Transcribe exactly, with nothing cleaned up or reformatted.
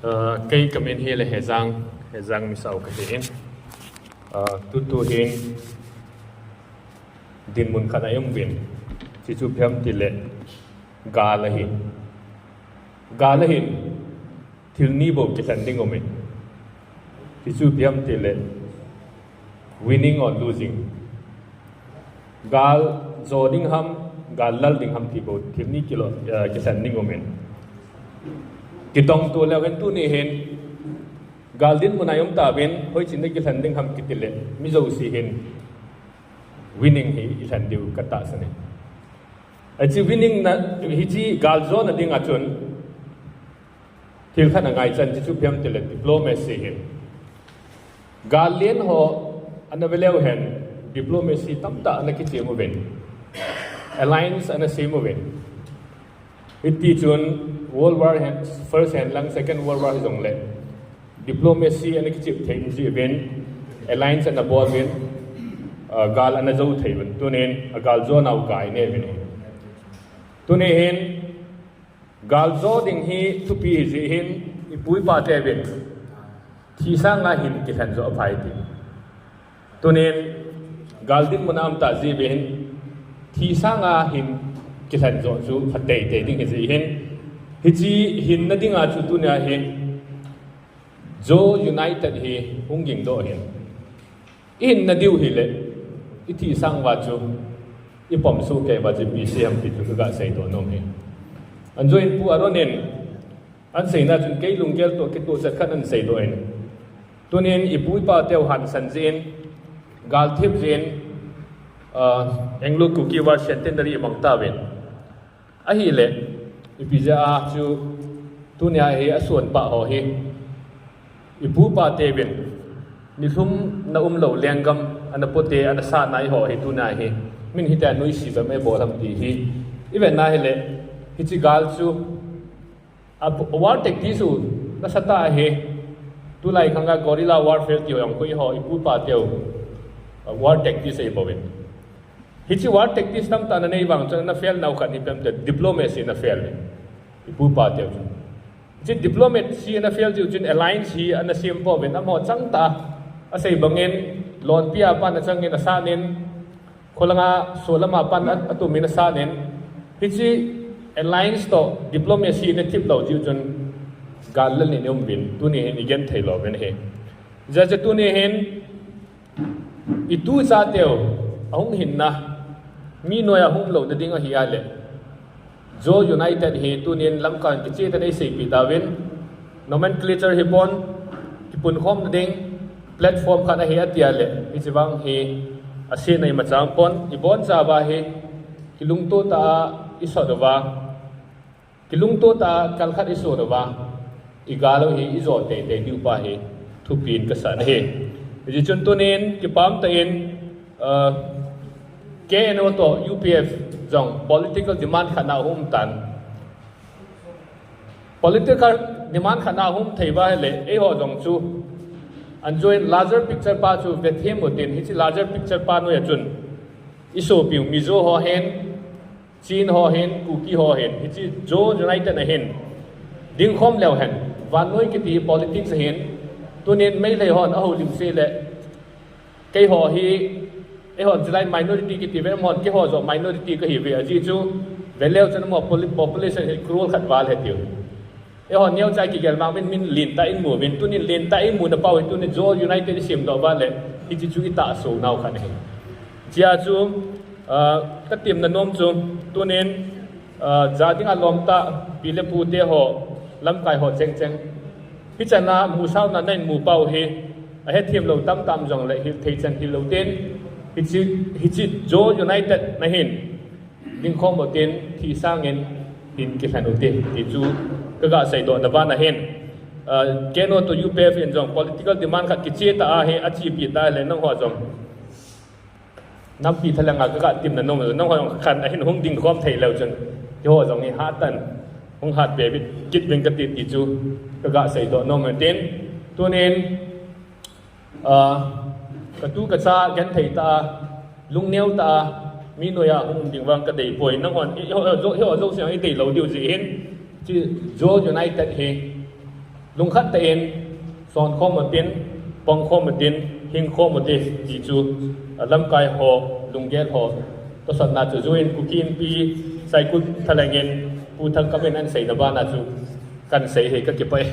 Uh, kei kamin hi le Hezang, Hezang Misao kahi in. Uh, tutu hin dinmun khat a um uvin. Chuchu ipi ham tile gal ahi. Gal ahin thil ni bou kilhen ding umin. Chuchu ipi ham tile winning or losing. Gal jo ding ham, gal lal ding ham ti bou thil ni kilo, uh, kilhen ding umin. Kitong to leu hen tuni hin gal dinmun a i um tauvin, hoiche a kilhen ding ham kiti le mi jouse hin winning hi ilhen diu katahsan e. Achu winning na, hiche gal jona dinga chun thil khat angaichan, chuchu ipi ham tile diplomacy hin. Gal len ho ana ve leu hen diplomacy tamtah ana kichem uvin. Alliance ana sem uvin. Hiti chun World War hen, First hen lang Second World War hi jongle diplomacy ana kichem thei jeh uvin, alliance ana bol uvin, uh, gal ana jo thei uvin. Tunin agal jonau gal inei uvin. Tuni hin gal jo ding hi thupi hi jeh hin ipu ipa teuvin thi sanga hin kilhen jo aphai ti. Tunin gal dinmun a um tah jeh uvin thi sanga hin kilhen jo chu pha teitei ding hi jeh hin, hiche hinna dinga chu tunia hin Zo United hi hung gingdoh hin. I hinna diu hile, i thi sang uva chu, i pom soh kei uva chu ipi sei ham ti chu kaga seidoh nom hi. Anjoin Pu Aaron in ahin seina chun kei lunggel toh kitoh chet khat ahin seidoh in. Tunin ipu ipa teu hansan jeh in, gal thip jeh in, ah, Anglo Kuki War Centenary imang tauvin. Ahile, ipi jeh a chu tunia hi asonpah ho hi, ipu ipa teuvin nilhumna umlou lenggam ana pote, ana sahna eiho hi tunia hi min hitia nuisat bep eibol ham ti hi i vetna hile, hiche gal chu a war tactics u nasatah ahi. Tulai khanga guerrilla warfare ti ho jong khu eiho ipu ipa teu, a, war tactics eibouvin. Hiche war tactics tamtah ana nei vang chun ana fail nau khat hi ipi ham itile diplomacy ana fail in. Ipu ipa teu chun. Hiche diplomacy ana fail jeh chun alliance hi ana sem pouvin, amaho changtah a asei bangin lonpi a pat achangin asanin, kholanga solam a pat a, atumin asanin, hiche alliance toh diplomacy ana thip lou jeh chun gal lal in i um uvin, tuni hin i genthei lou uvin ahi. Hijeh chun tuni hin i tu i cha teu ahung hinna, mi noiya hung louna ding ahi a le, Zo United hi tunin lamkai kicheh tah in eiseipeh tauvin, nomenclature hi pon, kipunkhomna ding platform khat ahi ati a le, hiche vang hi asetna imacha pon, i bonchauva hi kilungto tah a i sot uva, kilungto tah a kal khat i son uva, i gal u hi i jo teitei diu pa hi thupi in kasah ahi. Hijeh chun tunin kipah tah in, uh, K N O toh U P F jong political demand khat ana um tan. Political demand khat ana um thei uva ahile, eiho jong chu ahin join larger picture pa chu vethem utin, hiche larger picture pa noiya chun i sopiu Mizo ho hin, Chin ho hin, Kuki ho hin, hiche Zo United a hin dingkhom leu hen, vannoi kiti politics a hin, tunin Meitei hon ahoulim seh le, keiho hi, eihon chulai minority kiti uve, amahon keiho joh minority kahiuve, ajeh chu veleu chun amaho poli-, population hi crore khat val ahi tiu. Eihon neocha kigel vang uvin, min lentah in imu uvin, tunin lentah in imuna pau hi tunin Zo United isemdoh uva le, hiche chu itahsa nau khat ahi. Hichea chu, ah, katemna nom chu, tunin, ah, ja dinga lomtah pi le pu teho, lamkai ho chengcheng, hichan a musaona nahin mu pau hi, ahethem lou tamtah um jongle, hil theichan hil lou tin, hiche, hiche Zo United na hin dingkhom utin, thi sangin hin kilhen ute, ti chu kaga seidohna ban ahin. Ah, K N O toh U P F in jong political demand khat kicheh tah a hi achepi tah le, nangho jong nampi thalheng a kaga temna nom, nangho jong khat ahin hung dingkhom thei leu chun, keiho jong hi hatah in hung hatbe kit uvin kati ti chu kaga seidoh nom utin. Tunin, ah, katu kacha genthei tah a, lungneo tah a, mi noiya hung um ding vang kadeipoi. Nanghon, eiho, eiho, eiho jouse jong idei lou diu jeh hin, hiche Zo United hi Lungkhat tah in, sonkhom utin, pangkhom utin, hingkhom utin, ti chu, lamkai ho, lunggel ho, tosatna chu, juin Kuki Inpi, Saikul Thalheng in, Pu Thangkam in ahin seina bana chu, kahin sei hi kakipah e.